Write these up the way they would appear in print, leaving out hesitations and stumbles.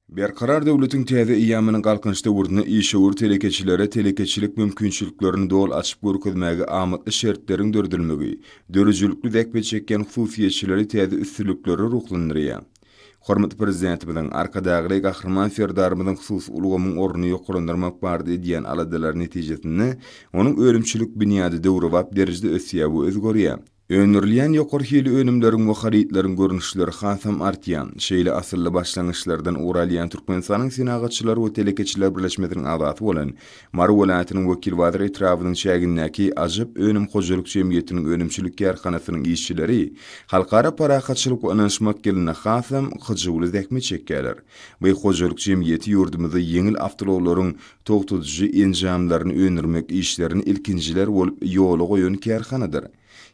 Berkarar döwletiň täze eýýamynyň Galkynyş döwründe işewür telekeçilere telekeçilik mümkinçiliklerini doly açyp görkezmäge amatly şertleriň döredilmegi döredijilikli zähmet çekýän hususyýetçileri täze üstünliklere ruhlandyrýar. Hormatly Prezidentimiziň, Arkadagly Gahryman Serdarymyzyň hususy ulgamyň ornuny ýokarlandyrmak barada edýän aladalary netijesinde onuň önümçilik binýady döwrebap derejede ösýär we özgerýär. Öndürilýän ýokary hilli önümleriň we harytlaryň görnüşleri hasam artýar. Şeýle asylly başlangyçlardan ugur alýan Türkmenistanyň Senagatçylar we telekeçiler birleşmesiniň agzasy bolan Mary welaýatynyň Wekilbazar etrabynyň çägindäki Ajap önüm hojalyk jemgyýetiniň önümçilik kärhanasynyň işçileri Halkara parahatçylyk we ynanyşmak ýylynda hasam hyjuwly zähmet çekýärler. Bu hojalyk jemgyýeti ýurdumyzda ýeňil awtoulaglaryň togtadyjy enjamlaryny öndürmek işlerini ilkinjiler bolup ýola goýan kärhanadyr.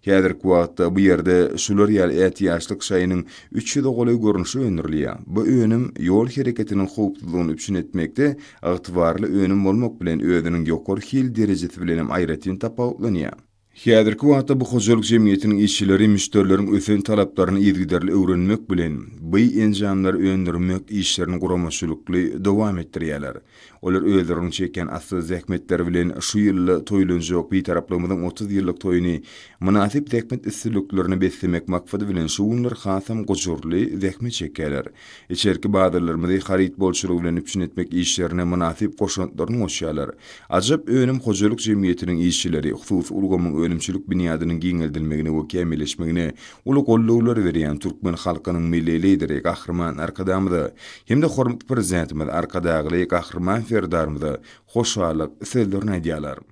Häzirki wagtda bu ýerde şular ýaly ätiýaçlyk şaýynyň üç ýüze golaý görnüşi öndürilýär. Bu önüm ýol hereketiniň howpsuzlygyny üpjün etmekde ygtybarly önüm bolmak bilen özüniň ýokary hil derejesi bilenem aýratyn tapawutlanýar. Häzirki wagtda bu hojalyk jemgyýetiniň işçileri müşderileriň ösen talaplaryny yzygiderli öwrenmek bilen, by enjamlary öndürmek işlerini guramaçylykly dowam etdirýärler. Olar özleriniň çekýän asylly zähmetleri bilen şu ýylda toýlanjak Bitaraplygymyzyň 30 ýyllyk toýuny mynasyp zähmet üstünliklerine beslemek maksady bilen şu günler hasam gujurly zähmet çekýärler. Içerki bazarlarymyzy haryt bolçulygy bilen üpjün etmek işlerine mynasyp goşantlaryny goşýarlar. Ajap önüm hojalyk jemgyýetiniň işçileri hususy ulgamyň önümçilik binýadynyň giňeldilmegine we kämilleşmegine uly goldawlar berýän türkmen halkynyň Milli Lideri Gahryman Arkadagymyza hem-de hormatly Prezidentimiz Arkadagly Gahryman Serdarymyza hoşallyk sözlerini aýdýarlar.